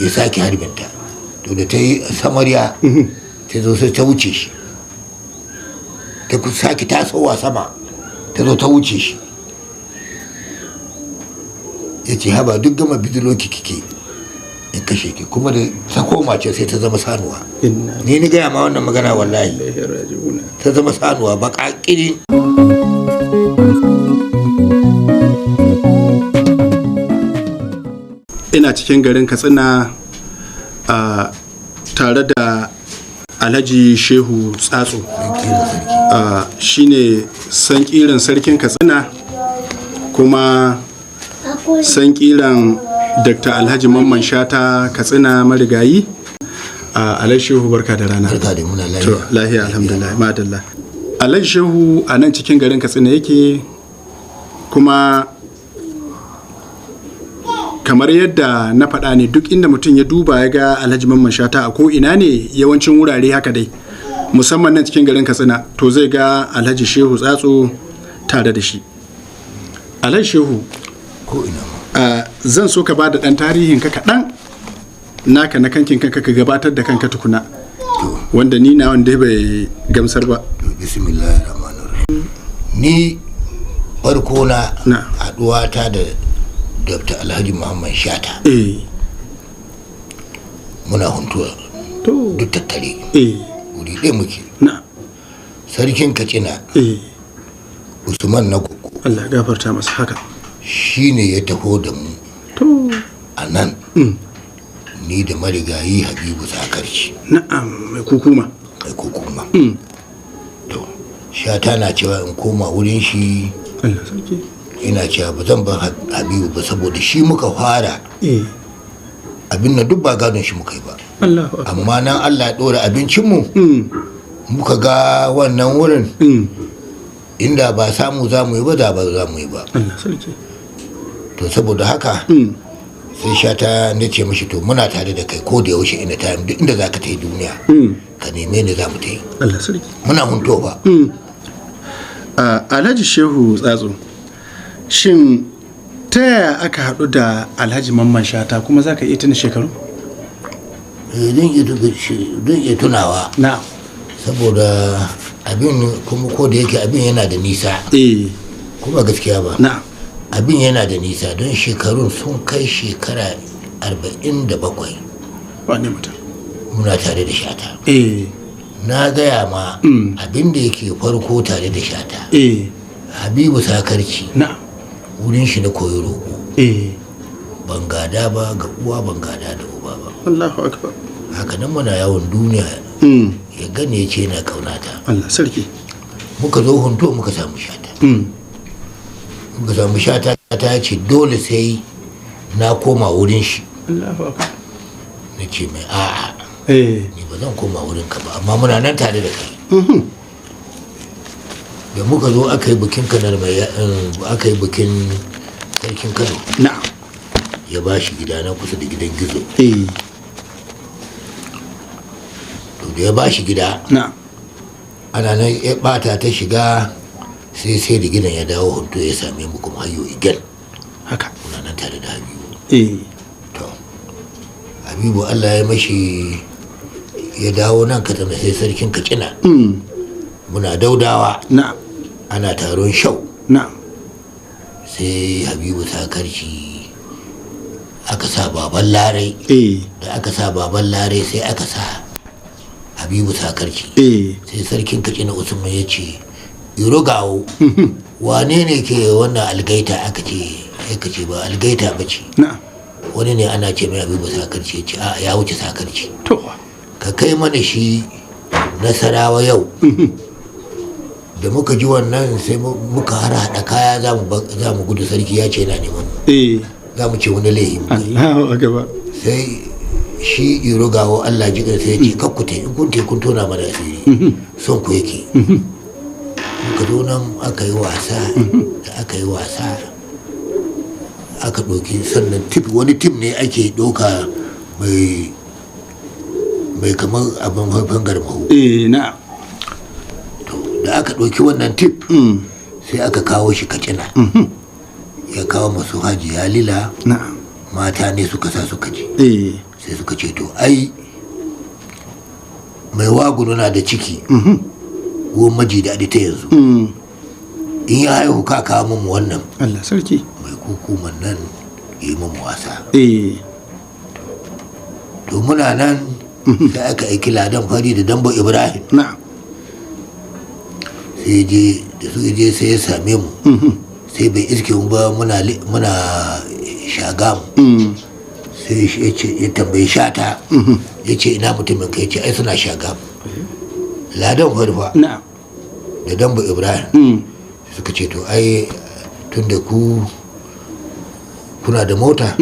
Ya sake harbinta. To da ta yi samarya, ta zo sai ta wuce shi, ta sake tasowa sama, ta zo ta wuce shi. Ya ce, "Haba, duk gama bidiloki kike, in kashe ki." Kuma da ta koma ce sai ta zama sanuwa. Inna Ni gaya ma wannan magana, wallahi. ilaihi raji'un. Ta zama sanuwa baka kirin. Ina cikin garin Katsina a tare da Alhaji Shehu Tsatso, shine sankiran sarkin Katsina kuma sankiran Dr. Alhaji Mamman Shata Katsina marigayi. Alhaji Shehu, barka da rana. Barka da muna. To. Lafiya. Lahiya, alhamdulillah, madalla. Alhaji Shehu a nan cikin garin Katsina yake, kuma kamar yadda na faɗa ne, duk inda mutum ya duba ya ga Alhaji Mamman Shata a ko ina ne, yawancin wurare haka dai, musamman nan cikin garin Katsina, to zai ga Alhaji Shehu Tsatso tare da shi. Alhaji Shehu, Ko ina ma. Zan so ka ba da ɗan tarihin ka kaɗan naka na kankin kanka, ka gabatar da kanka tukuna, To. wanda ni na wanda bai gamsar ba. To, bismillahir rahmanir rahim. Ni farko na Na. haɗuwa ta da Dr. Alhaji Muhammad Shata, muna Huntuwa. Duk tattare wuri ɗaya muke. Sarkin Katsina, Usman na Koko, Allah ya gafarta masa, haka. shine ya taho da mu a nan, ni da marigayi Habibu Sakarci. Na'am, mai kukuma. Kai Kukuma. To, Shata na cewa in koma wurin shi. Allah sarki. Ina cewa ba zan bar Habibu ba, saboda shi muka fara abin nan, duk ba gadon shi muka yi ba. Allahu akbar. Amma nan Allah ya ɗora abincinmu, muka ga wannan wurin, inda ba samu za mu yi ba, da ba za mu yi ba. Allah sarki. To, saboda haka sai Shata na ce mashi, to, muna tare da kai ko da yaushe, ina time, duk inda za ka ta yi duniya, ka neme ni, za mu ta yi. Allah sarki. Muna Hunto ba. Alhaji Shehu Tsatso, shin ta yaya aka haɗu da Alhaji Mamman Shata, kuma za ka iya tuna shekaru? Eh, zan iya tunawa, saboda abin kuma ko da yake abin yana da nisa, kuma gaskiya ba, abin yana da nisa, don shekarun sun kai shekara 47. Wane mutum. Muna tare da Shata. Na gaya ma, abin da yake farko tare da Shata, Habibu Sakarci, wurin shi na koyi roƙo. Ban gada ba ga uwa, ban gada da uba ba. Allahu akbar. Haka nan muna yawon duniya, ya gane ya ce yana kaunata. Allah sarki. Muka zo Hunto, muka samu Shata. Muka samu Shata, ta ce dole sai na koma wurin shi. Allahu akbar. Na ce mai, a'a, ni ba zan koma wurin ka ba, amma muna nan tare da kai. Da muka zo aka yi bikin kanar mai, aka yi bikin sarkin Kano, ya ba shi gida nan kusa da gidan gizo. To, da ya ba shi gida, ana nan ya bata ta shiga, sai da gidan ya dawo Hunto ya same mu kuma hayo igen. Muna nan tare da Habibu. To, Habibu Allah ya mashi ya dawo nan Katsina, sai sarkin Katsina, muna Daudawa, ana taron shau, sai Habibu Sakarci aka sa Baban Larai. Da aka sa Baban Larai, sai aka sa Habibu Sakarci. Sai sarkin Katsina Usman ya ce, "Gawo, wane ne ke wannan algaita?" Aka ce ba algaita ba ce, wani ne ana ce mai Habibu Sakarci. Ya ce, a ya wuce Sakarci, ka kai mana shi Nasarawa yau. Da muka ji wannan, sai muka har haɗa kaya, za mu gudu, sarki ya ce yana neman mu. Za mu ce wani laifi muka yi. Allahu akbar. Sai shi Irogawo, Allah ji sai ya ce, "Kakkute, in kun te kun tona mana asiri, son ku yake." Muka zo nan aka yi wasa. Da aka yi wasa, aka ɗauki sannan tip, wani tip ne ake ɗauka mai kamar abin haifan garmahu. To, da aka ɗauki wannan tip, sai aka kawo shi Katsina, ya kawo masu Haji Lila, mata ne suka sa suka ji. Sai Sai suka ce to ai mai wagunu na da ciki, uwan maji daɗi ta yanzu, in ya haihu ka kawo mu wannan. Allah sarki. Mai kukuman nan ya yi mu wasa. To muna nan sai aka aiki Ladan Fari da Dambo Ibrahim. Sai je da su je sai ya same mu, sai bai iske mu ba, muna Shagamu. Sai ya ce, ya tambayi Shata, ya ce ina mutumin ka? Ya ce ai suna Shagamu. Ladan Fari fa da Dambo Ibrahim. Suka ce to ai tun da ku kuna da mota,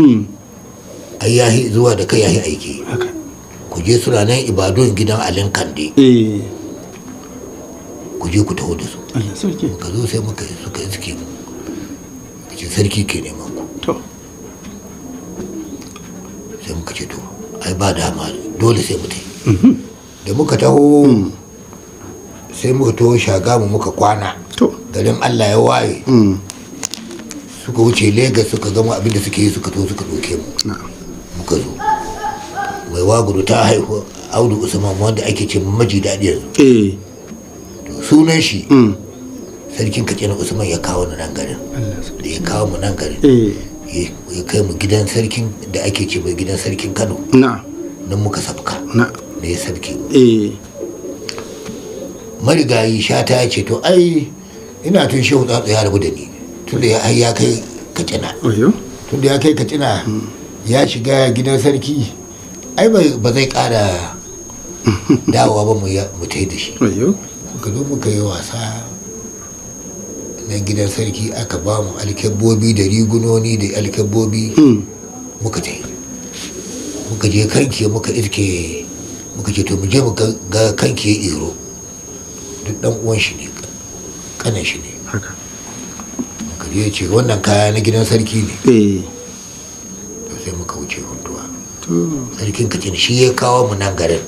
ai yahi zuwa da kai yahi aiki. Ku je, suna nan Ibadun, gidan Alin Kande. Ku je ku taho da su. Allah sarki. Ka zo sai muka suka iske mu, ce sarki ke neman ku. Sai muka ce to ai ba dama, dole sai mu tafi. Da muka taho, sai muka taho Shagamu muka kwana. Garin Allah ya waye, suka wuce Legas, suka gama abin da suke yi, suka to suka ɗauke mu. Muka zo, mai wagudu ta haihu Audu Usman, wanda ake ce maji daɗi yanzu. To sunan shi sarkin Katsina Usman ya kawo ni nan garin. Da ya kawo mu nan garin, ya kai mu gidan sarkin da ake ce mai gidan sarkin Kano. Nan muka sabka. Da ya sabke mu, marigayi Shata ya ce to ai ina tun Shehu Tsatsu ya rabu da ni, tun da ya kai Katsina. Tun da ya kai Katsina, ya shiga gidan sarki, ai ba zai kara dawowa ba, mu tai da shi. Muka zo muka yi wasa nan gidan sarki, aka ba mu alkyabbobi da rigunoni da alkyabbobi. Muka tai, muka je Kanki, muka iske, muka ce to mu je mu ga Kanki Iro, duk dan uwan shi ne, kanan shi ne. Muka je, ce wannan kaya na gidan sarki ne. To sai muka wuce Huntuwa. Sarkin Kacin shi ya kawo mu nan garin.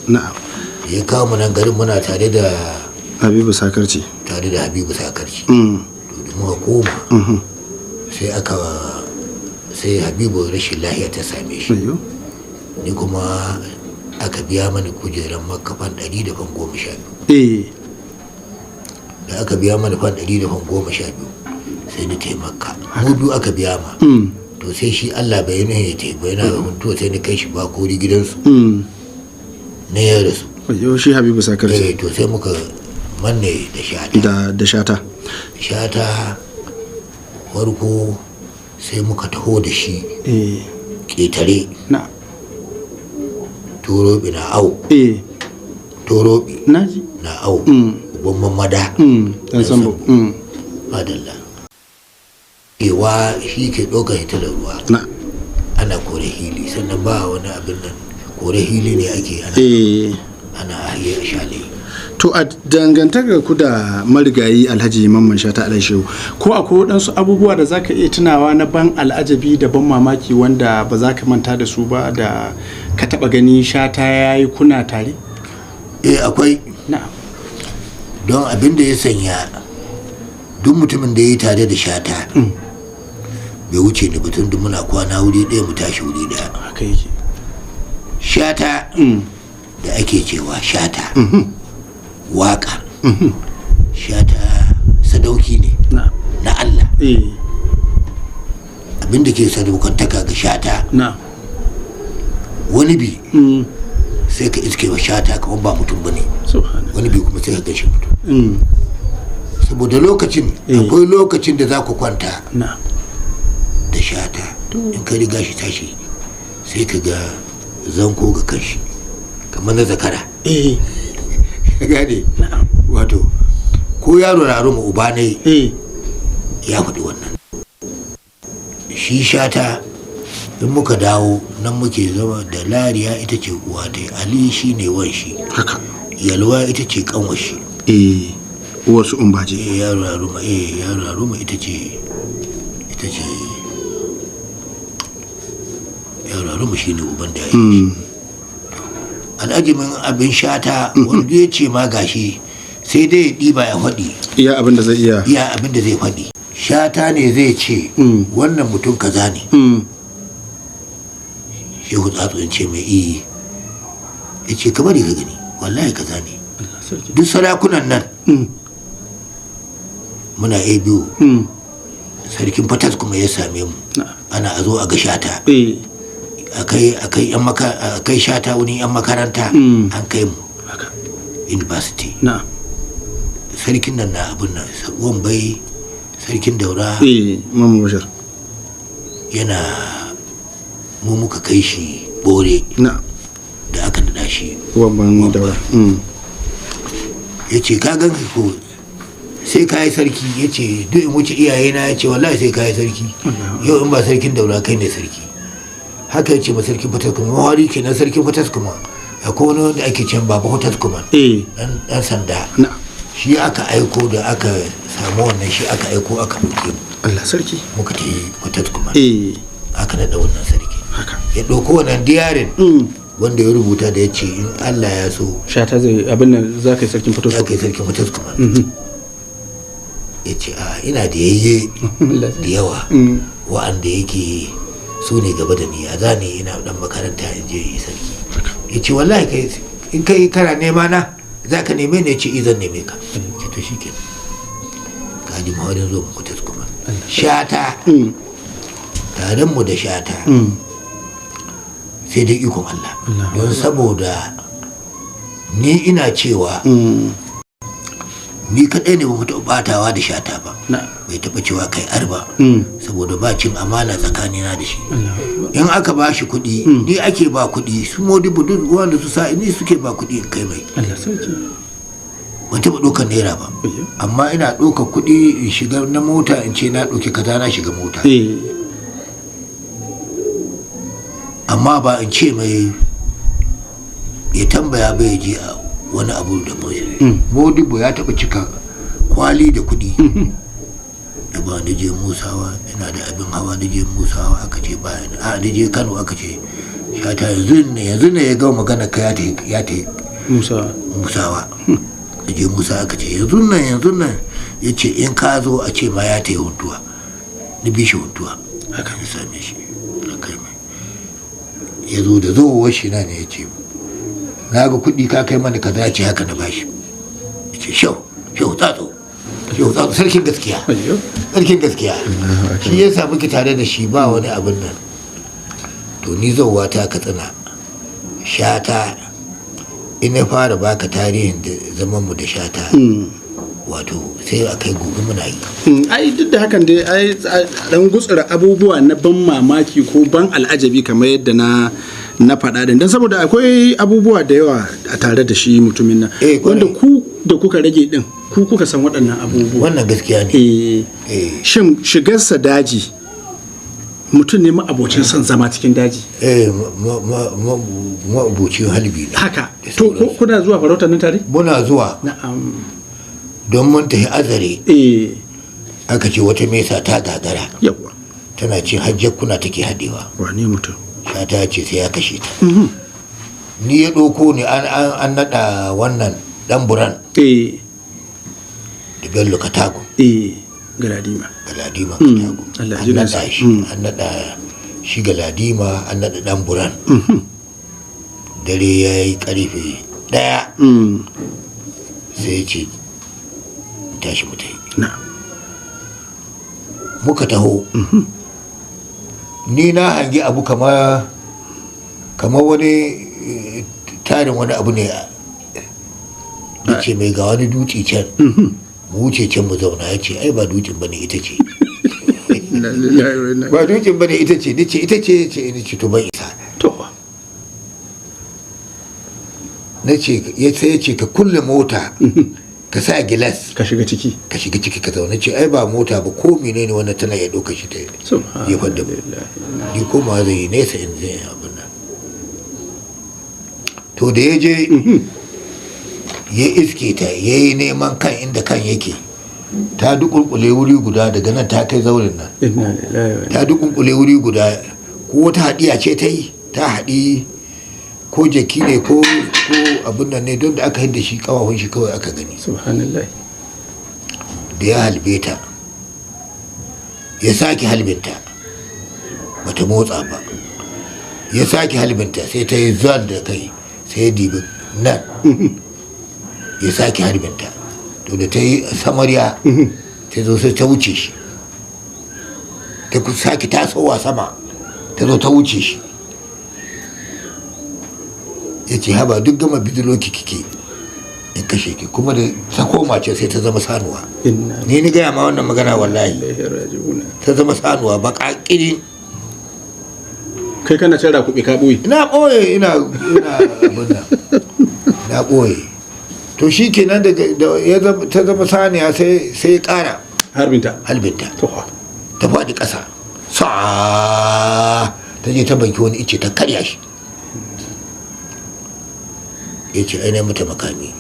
Ya kawo mu nan garin, muna tare da Habibu Sakarci. Tare da Habibu Sakarci. To da muka koma, sai aka sai Habibu rashin lahiya ta same shi. Ni kuma aka biya mani kujerar Makka fan 112. Da aka biya mani fan 112, sai ni taimaka mu biyu aka biya ma. To sai shi Allah bai yi nuhin ya tafi yana Huntuwa, sai ni kai shi ba kori gidansu na ya rasu. Oyo, shi Habibu Sakarci. Eh, to sai muka manne da Shata. Da Shata. Shata farko sai muka taho da shi ƙetare. Torobi na au. Torobi Naji. na au. Uban Mamada. Dan Sambo. Madalla ewa, shi ke ɗaukar hitilar ruwa. Ana kore hili, sannan ba wani abin nan, kore hili ne ake ana ana ahiye a shale. To a dangantakar ku da marigayi Alhaji Mamman Shata Alhaji Shehu, ko akwai waɗansu abubuwa da zaka iya tunawa na ban al'ajabi da ban mamaki wanda ba za ka manta da su ba, da ka taɓa gani Shata ya yi kuna tare? Eh, akwai. Don abin da ya sanya duk mutumin da ya yi tare da Shata bai wuce ni batun duk muna kwana wuri ɗaya, mu tashi wuri ɗaya. Haka yake. Shata da ake cewa Shata waka, Shata sadauki ne na Allah. Abin da ke sadaukantaka ga Shata, wani bi sai ka iske wa Shata kamar ba mutum bane, wani bi kuma sai ka gaishe mutum. Saboda lokacin akwai lokacin da za ku kwanta da Shata, in ka riga shi tashi, sai ka ga zanko ga kanshi kamar na zakara. Ka gane? Wato ko yaro na ruma uba ne ya faɗi wannan. Shi Shata in muka dawo nan muke zama da Lariya, ita ce uwa ta Ali, shi ne wan shi. Yalwa ita ce kanwar shi. Eh, uwar su Umbaje. Eh, yaro na ruma, eh, yaro na ruma ita ce yaro na ruma, shine uban da ya yi shi. Al'ajimin abin Shata, wanda ya ce ma gashi sai dai ya ɗiba ya faɗi. Iya abin da zai iya. Iya abin da zai faɗi, Shata ne zai ce wannan mutum kaza ne. Shehu Tsatsu, in ce mai iyi. Ya ce ka bari ka gani, wallahi kaza ne. Allah sarki. Duk sarakunan nan muna a biyu, sarkin Fatas kuma ya same mu. Ana a zo a ga Shata. Akai yan maka, akai Shata wani yan makaranta. An kai mu university. Sarkin nan na abun nan, Wambai, sarkin Daura. Eh, Mamman Bashir. Yana mu muka kai shi Bore da aka nada shi. Wamban Daura. Ya ce ka gan ko sai ka yi sarki. Ya ce duk in wuce iyayena. Ya ce wallahi sai ka yi sarki, yau in ba sarkin Daura kai ne sarki. Haka ya ce ma sarkin Fatas kuma. Mawari kenan, sarkin Fatas kuma akwai wani wanda ake ce Baba Fatas kuma, dan sanda. Shi aka aiko da aka samu wannan, shi aka aiko aka ɗauke mu. Allah sarki. Muka tafi Fatas kuma, aka naɗa wannan sarki. Ya ɗauko wannan diyarin wanda ya rubuta da ya ce in Allah ya so Shata zai abin nan, za ka yi sarkin Fatas. Ya kai sarkin Fatas kuma. Ya ce a ina da yayye da yawa wa'anda yake su ne gaba da ni, a za ni ina dan makaranta in je yi sarki? Ya ce wallahi kai in kai kana nema na za ka neme ne. Ya ce zan neme ka. Ce to shi kenan, ka ji mawarin zo mu Fatas kuma. Shata, taron mu da Shata sai dai ikon Allah, don saboda ni ina cewa ni kaɗai ne ba mu taɓa batawa da Shata ba. Bai taɓa cewa kai arba, saboda ba cin amana tsakanina da shi. In aka ba shi kuɗi, ni ake ba kuɗi, su Modibo duk wanda su sa ni suke ba kuɗi in kai mai. Allah sarki. Ban taɓa ɗaukar naira ba, amma ina ɗaukar kuɗi in shiga na mota, in ce na ɗauki kaza na shiga mota, amma ba in ce mai ya tambaya ba, ya je a wani abu da Modibo ya taɓa cika kwali da kuɗi da ba ni. Je Musawa, ina da abin hawa, na je Musawa aka ce ba a, na je Kano aka ce Shata yanzu ne, yanzu ne ya gama magana ka ya ta Musa. Musawa. Na je Musa aka ce yanzu nan, yanzu nan. Ya ce in ka zo a ce ma ya ta yi Huntuwa. Na bi shi Huntuwa, haka na same shi, na kai mai. Ya zo da zowar shi nan ya ce na ga kuɗi ka kai mani kaza. Ya ce haka na bashi. Ya ce shau shau Tsatso, shau Tsatso, sarkin gaskiya. Sarkin gaskiya. Shi ya samu ki tare da shi ba wani abin nan. To ni zauwa ta Katsina, Shata, in na fara baka tarihin da zaman mu da Shata, wato sai a kai gobe muna yi. Ai duk da hakan dai, ai dan gutsura abubuwa na ban mamaki ko ban al'ajabi kamar yadda na faɗa din, dan saboda akwai abubuwa da yawa a tare da shi mutumin nan wanda ku da kuka rage din, ku kuka san waɗannan abubuwa. Wannan gaskiya ne. Shin shigarsa daji, mutum ne ma'abocin son zama cikin daji? Eh, ma'abocin halbi ne. Haka. To kuna zuwa farautar nan tare? Muna zuwa. Don mun tafi Azare, aka ce wata mesa ta gagara, tana cin hajjakuna take haɗewa. Wane mutum! Shata ce sai ya kashe ta. Ni ya ɗauko ni, an naɗa wannan ɗan Buran da Bello Katago. Eh, Galadima. Galadima Katago. Allah An ji kansa. naɗa shi, an naɗa shi Galadima, an naɗa ɗan Buran. Dare ya yi karfe 1, sai ya ce tashi mu tafi. Muka taho, ni na hangi abu kamar wani tarin wani abu ne. Ya ce mai ga wani dutse can, mu wuce can mu zauna. Ya ce ai ba dutsen bane, ita ce. Inna lillahi wa inna. Ba dutsen bane, ita ce. Ni ce ita ce ce, ni ce to ban isa. To. Na ce ya sai ya ce ka kulle mota, ka sa gilas, ka shiga ciki. Ka shiga ciki ka zauna. Ce ai ba mota ba, ko menene wannan tana ya ɗauka shi ta jefar da mu. Ni koma zai yi nesa in zai yi abin nan. To da ya je ya iske ta, ya yi neman kan inda kan yake, ta dukulkule wuri guda daga nan ta kai zaurin nan. Inna lillahi wa inna. Ta dukunkule wuri guda, ko wata haɗiya ce ta yi, ta haɗi ko jaki ne ko abin nan ne, don da aka hidda shi kawahun shi kawai aka gani. Subhanallah. Da ya halbe ta, ya sake halbinta, bata motsa ba. Ya sake halbinta, sai ta yi zuwa da kai, sai ya dibi nan, ya sake harbinta. To da ta yi samarya, ta zo sai ta wuce shi, ta sake tasowa sama, ta zo ta wuce shi. Ya ce, "Haba, duk gama bidiloki kike, in kashe ki." Kuma da ta koma ce sai ta zama sanuwa. Inna Ni gaya ma wannan magana, wallahi. ilaihi raji'un. Ta zama sanuwa baka kirin. Kai kana can rakuɓe ka ɓoye. Ina ɓoye, ina abin nan, na ɓoye. To shi kenan, da ya ta zama saniya, sai ya ƙara harbinta. Halbinta. To. Ta faɗi ƙasa sa, ta je ta banki wani ice, ta karya shi. Ya ce, "Ai na mata makami,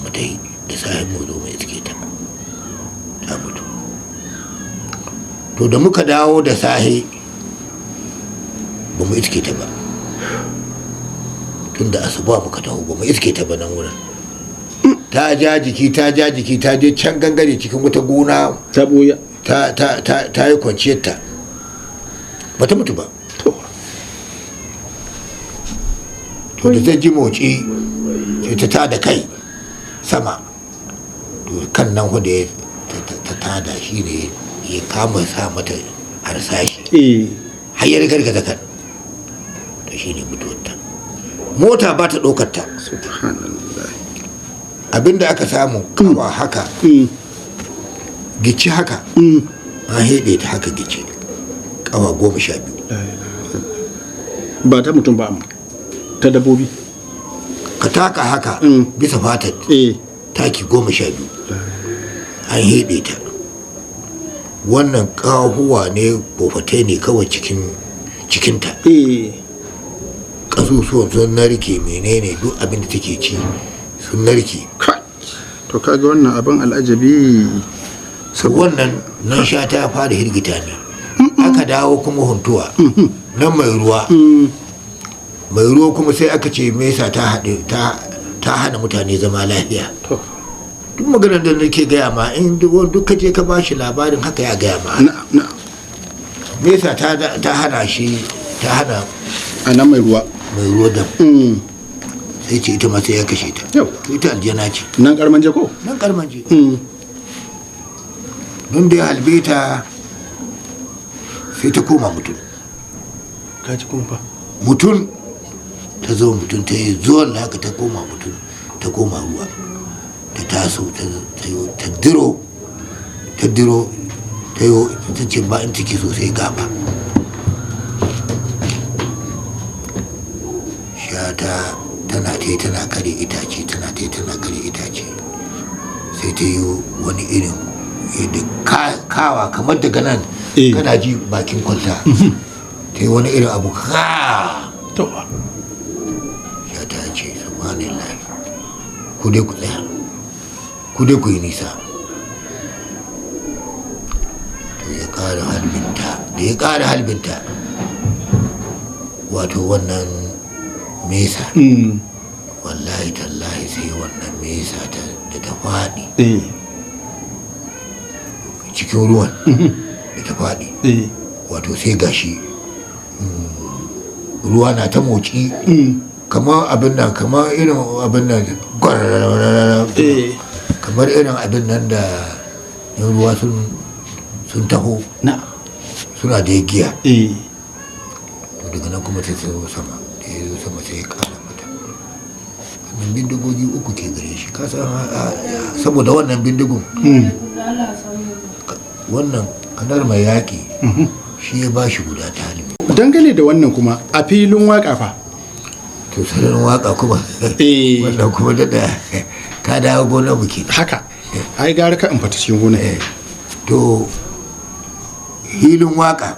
mu ta yi da sahin mu zo mu iske ta ta mutu." To da muka dawo da sahe, ba mu iske ta ba. Tun da asuba muka taho, ba mu iske ta ba nan wurin. Ta ja jiki, ta ja jiki, ta je can gangare cikin wata gona. Ta ɓoye. Ta yi kwanciyarta, ba ta mutu ba. To. To da ta ji motsi, sai ta tada kai sama. To kan nan wanda ya ta tada shi ne ya kama sa mata harsashi har ya gargaza kan. To shi ne mutuwarta. Mota ba ta ɗaukar ta. Subhanallah. Abinda aka samu, kawa haka, gici haka, an heɗe ta haka gici, kawa 12. Ba ta mutum ba, amma ta dabbobi. Ka taka haka bisa fatar, taki 12, an heɗe ta. Wannan ƙahuwa ne, kofatai ne kawai cikin cikinta. Ƙasusuwan sun narke, menene, duk abin da take ci sun narke. Kai, to kaga wannan abin al'ajabi. Wannan nan sha ta fara hirgita ne. Aka dawo kuma Huntuwa nan Mai Ruwa. Mai Ruwa kuma sai aka ce mesa ta haɗe ta hana mutane zama lafiya. To. Duk maganar da nake gaya ma, in duk ka je ka ba shi labarin haka, ya gaya ma. Na'am na'am Mesa ta hana shi, ta hana A nan Mai Ruwa. Mai Ruwa da sai ce ita ma sai ya kashe ta. Yau. To ita aljana ce. Nan Karmanje ko? Nan Karmanje. Don da ya halbe ta, sai ta koma mutum. Kaji kuma fa. Mutum ta zo, mutum ta yi zuwan haka, ta koma mutum, ta koma ruwa, ta taso, ta diro, ta diro, ta yi, ta ce ba in ciki sosai gaba. Shata tana ta yi tana kare itace, tana ta yi tana kare itace, sai ta yi wani irin yadda kawa kamar daga nan kana ji bakin kwalta, ta yi wani irin abu ka. To. Shata ya ce, "Subhanallah, ku dai ku tsaya, ku dai ku yi nisa." To ya ƙara halbinta. Da ya ƙara halbinta, wato wannan mesa, wallahi tallahi, sai wannan mesa da ta faɗi cikin ruwan, da ta faɗi, wato sai gashi ruwa na ta motsi, kamar abin nan, kamar irin abin nan gwarararara, kamar irin abin nan da in ruwa sun taho suna da giya. To daga nan kuma sai zo sama. Da ya zo sama, sai ya kara mata. Wannan bindigogi uku ke gare shi, ka san saboda wannan bindigun, wannan kanar mai yaƙi shi ya ba shi guda ta halin. Dangane da wannan kuma, a filin waka fa? To salon waka kuma, wannan kuma da ka dawo gonar mu kenan. Haka, ai gara ka in fata cikin gona. To hilin waka,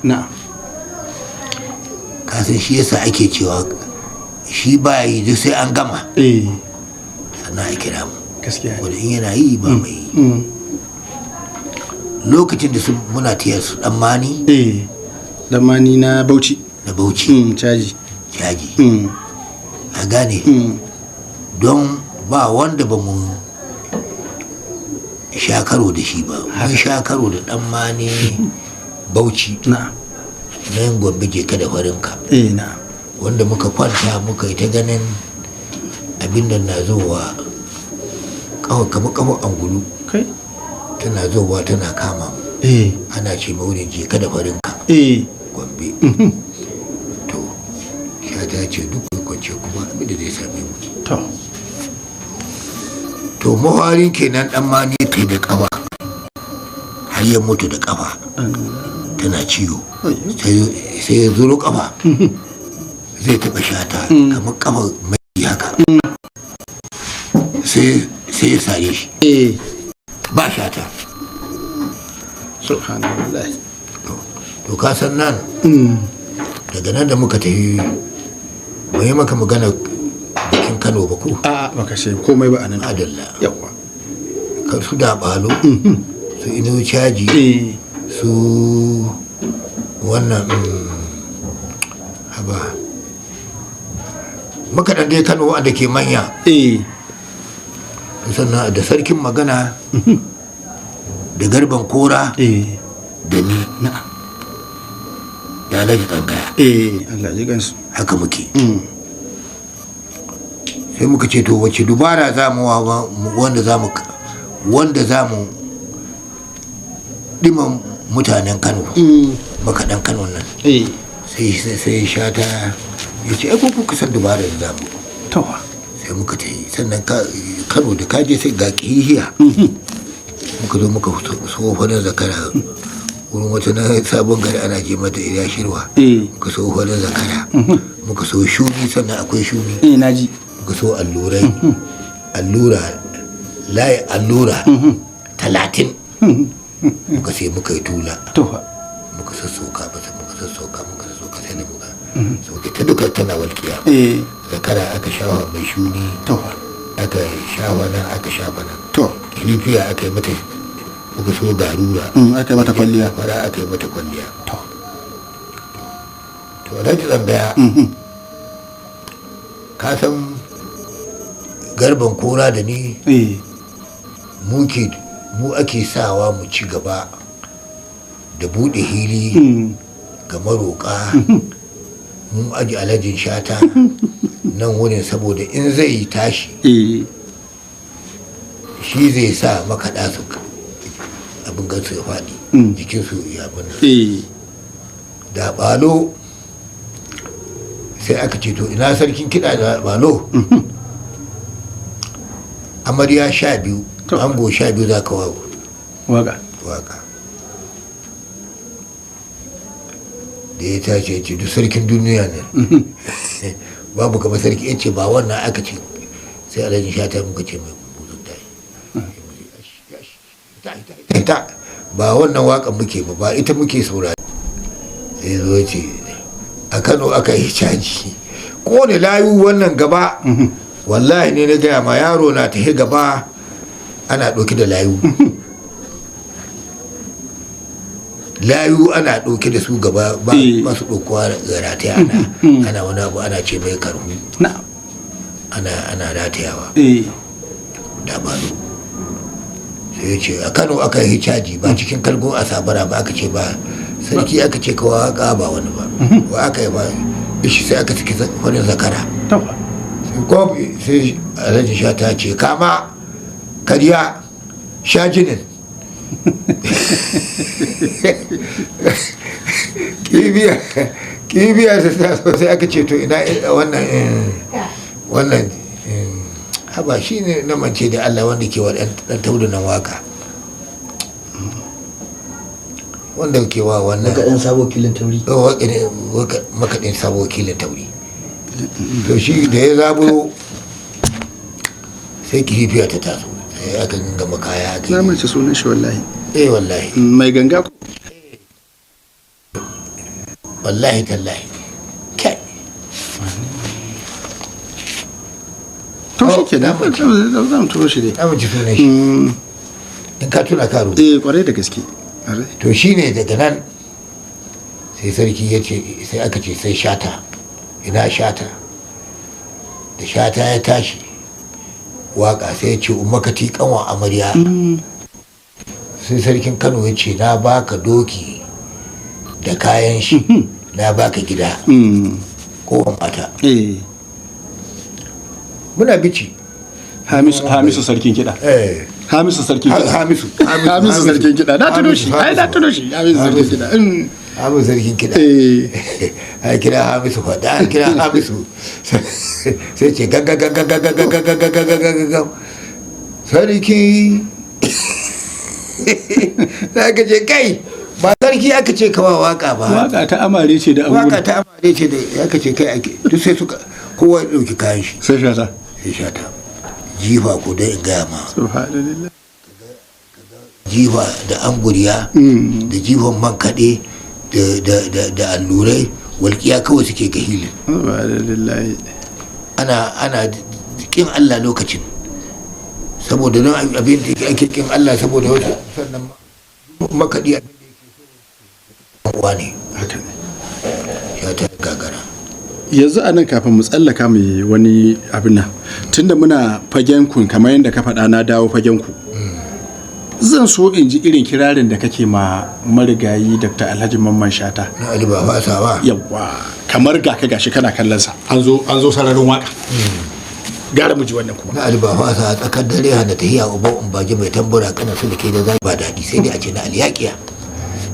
ka san shi yasa ake cewa shi ba yi duk sai an gama sannan a kira mu. Gaskiya ne. Wanda in yana yi ba mai yi. Lokacin da su muna tiyar su Dan Mani. Dan Mani na Bauchi. Na Bauchi. Caji. Caji. A gane, don ba wanda ba mu sha karo da shi ba. Mun sha karo da Dan Mani Bauchi, na yin Gombe, je ka da farinka. eh na'am Wanda muka kwanta muka yi ta ganin abin da na zowa kafa kamar kafa angulu. Kai. Tana zowa tana kama mu. Ana ce maurin je kada farinka. Gombe. To Shata ce duk kwance kuma abin da zai same mu. To. To mawarin kenan dan mani ta da kafa har ya mutu da kafa tana ciwo, sai ya zuro kafa zai taɓa Shata kamar kafa mai haka, sai ya sare shi. Ba Shata. Subhanallah. To ka san nan daga nan da muka tafi ba yi maka magana bikin Kano ba ko? A baka ce komai ba anan. Adalla. Yawa. Ka su da balo, su ino caji, su wannan, haba makaɗan dai Kano wanda ke manya. Sannan da sarkin magana da garban kora da ni da Alhaji Tsangaya. Allah ji gansu. Haka muke. Sai muka ce to wace dubara za mu wanda za mu ɗima mutanen Kano, makaɗan Kano nan? Sai Shata ya ce ai ko kuka san dubara da za mu. To. Sai muka ta yi sannan Kano da kaje sai ga kihiya. Muka zo muka so farin zakara wurin wata na Sabon Gari ana je mata ila shirwa. Muka so farin zakara, muka so shuni, sannan akwai shuni. Naji. Muka so allurai, allura layi allura 30 muka sai muka yi tula. To. Muka sassoka masa, muka sassoka, muka sassoka, sai da muka sauke ta duka tana walƙiya. Zakara aka shawa mai shuni. To. Aka shawa nan, aka shafa nan. To. Kilifiya aka yi mata, muka so garura. Aka yi mata kwalliya. Fara aka yi mata kwalliya. To. To Alhaji Tsangaya, ka san garban kora da ni muke mu ake sawa mu ci gaba da buɗe hili ga maroƙa. Mun aji Alhajin Shata nan wurin saboda in zai tashi shi zai sa makaɗa su abin gansu ya faɗi jikinsu ya abin nan. Da balo sai aka ce to ina sarkin kiɗa da balo, amarya 12, ango 12 za ka waka. Waka da ya tashi ya ce duk sarkin duniya ne babu kamar sarki, ya ce ba wannan aka ce. Sai Alhaji Shata muka ce mai buzun tashi ta ba wannan wakan muke ba, ba ita muke saurari. Sai zo ce a Kano aka yi caji ko da layu wannan gaba, wallahi ne na gaya ma yaro na tafi gaba ana ɗauki da layu, layu ana ɗauke da su gaba ba su ɗaukowa rataya, ana wani abu ana ce mai karhu, ana ratayawa da balo. Sai ya ce a Kano aka yi caji ba cikin kalgo a sabara ba, aka ce ba sarki aka ce kawa waka ba wani ba wa aka yi ba ishi. Sai aka saki farin zakara ko sai Alhaji Shata ce kama karya sha jinin kibiya kibiya ta taso. Sai aka ce to ina wannan wannan, haba shi ne na mance da Allah wanda ke wa dan taudu nan waka, wanda ke wa wannan makaɗin sabo kilin tauri. Makaɗin sabo kilin tauri. To shi da ya zaburo sai kifiya ta taso, sai aka gama kaya aka Na mace sunan shi wallahi. Eh wallahi. Mai ganga. Wallahi tallahi kai. To shi ke da za mu turo shi dai. Na mace sunan shi in ka tuna karo. Eh, kwarai da gaske. To shine daga nan sai sarki ya ce, sai aka ce sai Shata, ina Shata? Da Shata ya tashi waka sai ya ce umakati kanwa amarya. Sai sarkin Kano ya ce na baka doki da kayan shi, na baka gida. Kofar Mata. Eh. Muna bici. Hamisu sarkin kiɗa. Eh. Hamisu sarkin kiɗa. Hamisu. Hamisu sarkin kiɗa. Na tuno shi. Ai na tuno shi. Hamisu sarkin kiɗa. Hamisu sarkin kiɗa. Eh. Ai kira Hamisu fa da kira Hamisu. Sai ce ganga ganga ganga ganga ganga ganga ganga. Sarki. Sai aka ce kai ba sarki aka ce kawa waka ba. Waka ta amare ce da Waka ta amare ce da aka ce kai ake duk sai suka kowa ya ɗauki kayan shi. Sai Shata. Sai Shata. Jifa ko dai in gaya ma. Subhanallah. Jifa da anguriya da jifan man kaɗe da allurai walƙiya kawai suke ga hilin. Subhanallah. Ana kin Allah lokacin. Saboda don abin da ake kin Allah saboda wasu sannan makaɗi abin da yake so uwa ne. Haka ne. Ya ta gagara. Yanzu a nan kafin mu tsallaka mu yi wani abin nan, tunda muna fagen ku kamar yadda ka faɗa na dawo fagen ku. Zan so in ji irin kirarin da kake ma marigayi Dr. Alhaji Mamman Shata. Na Ali ba fasa ba. Yawwa, kamar ga ka gashi kana kallon sa. An zo sararin waka. Gara mu ji wannan kuma. Na Ali ba fasa a tsakar dare hana tahiya uba in baji mai tambura kana su da ke da zai ba daɗi sai dai a ce na Ali yaƙiya.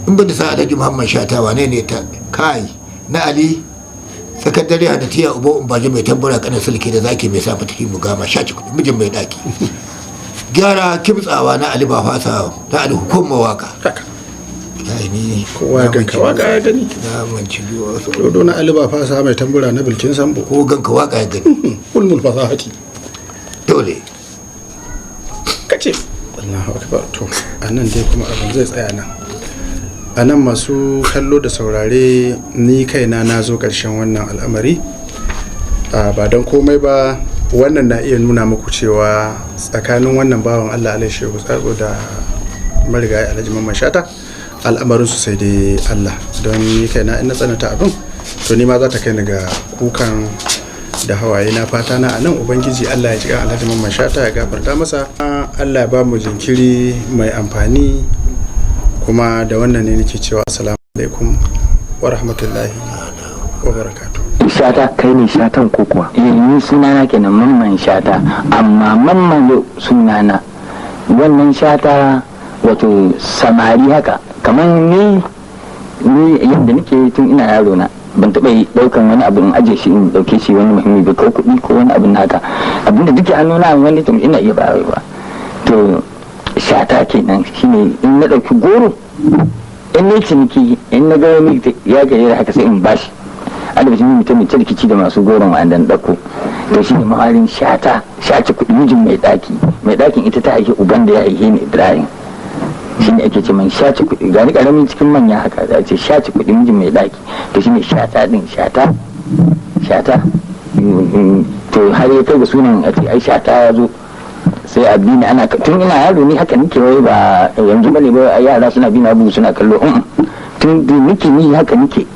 In ban da sa Alhaji Muhammad Shata wane ne ta kai na Ali tsakar dare hana tahiya uba in baji mai tambura kana su da ke da zaki mai sa fatahi mu gama sha ci kuɗi mijin mai ɗaki. Gyara kimtsawa na Ali ba fasa na Ali hukumar waka. Haka. Kai ni Kowa ganka waka ya gani. Na manci wasu. Dodo na Ali ba fasa mai tambura na Bilkin Sambo. Ko ganka waka ya gani. Ulmul fasahati. Dole. Kace. Allahu akbar, to anan dai kuma abin zai tsaya nan. A nan masu kallo da saurare ni kaina na zo ƙarshen wannan al'amari. Ba don komai ba wannan na iya nuna muku cewa tsakanin wannan bawan Allah Alhaji Shehu Tsatso da marigayi Alhaji Mamman Shata al'amarin su sai dai Allah, don ni kaina in na tsananta abin to ni ma za ta kai ni ga kukan da hawaye na. Fata na anan Ubangiji Allah ya ji kan Alhaji Mamman Shata ya gafarta masa, Allah ya ba mu jinkiri mai amfani. Kuma da wannan ne nake cewa assalamu alaikum wa rahmatullahi wa barakatuh. Shata kai ne Shatan ko kuwa? Eh, ni sunana kenan Mamman Shata, amma Mamman sunana wannan Shata wato samari haka kamar ni yadda nake tun ina yaro na ban taɓa ɗaukan wani abu in aje shi in ɗauke shi wani muhimmi ba ko kuɗi ko wani abin haka, abin da duke hannuna wani to ina iya bayarwa. To Shata kenan shine in na ɗauki goro in na ciniki in na ga wani ya gajera haka sai in bashi alibishin mutum mai rikici da masu goron wa'anda na ɗauko. To shi ne maharin Shata, shaci kuɗi mijin mai ɗaki, mai ɗakin ita ta haifi uban da ya haife ni Ibrahim, shi ne ake ce man shaci kuɗi, gani ƙaramin cikin manya haka za a ce shaci kuɗi mijin mai ɗaki. To shi ne Shata ɗin, Shata Shata. To har ya kai ga sunan a ce ai Shata ya zo sai a bi ni ana tun ina yaro ni haka nake, wai ba yanzu bane ba yara suna bi na bugu suna kallo, tun nake ni haka nake.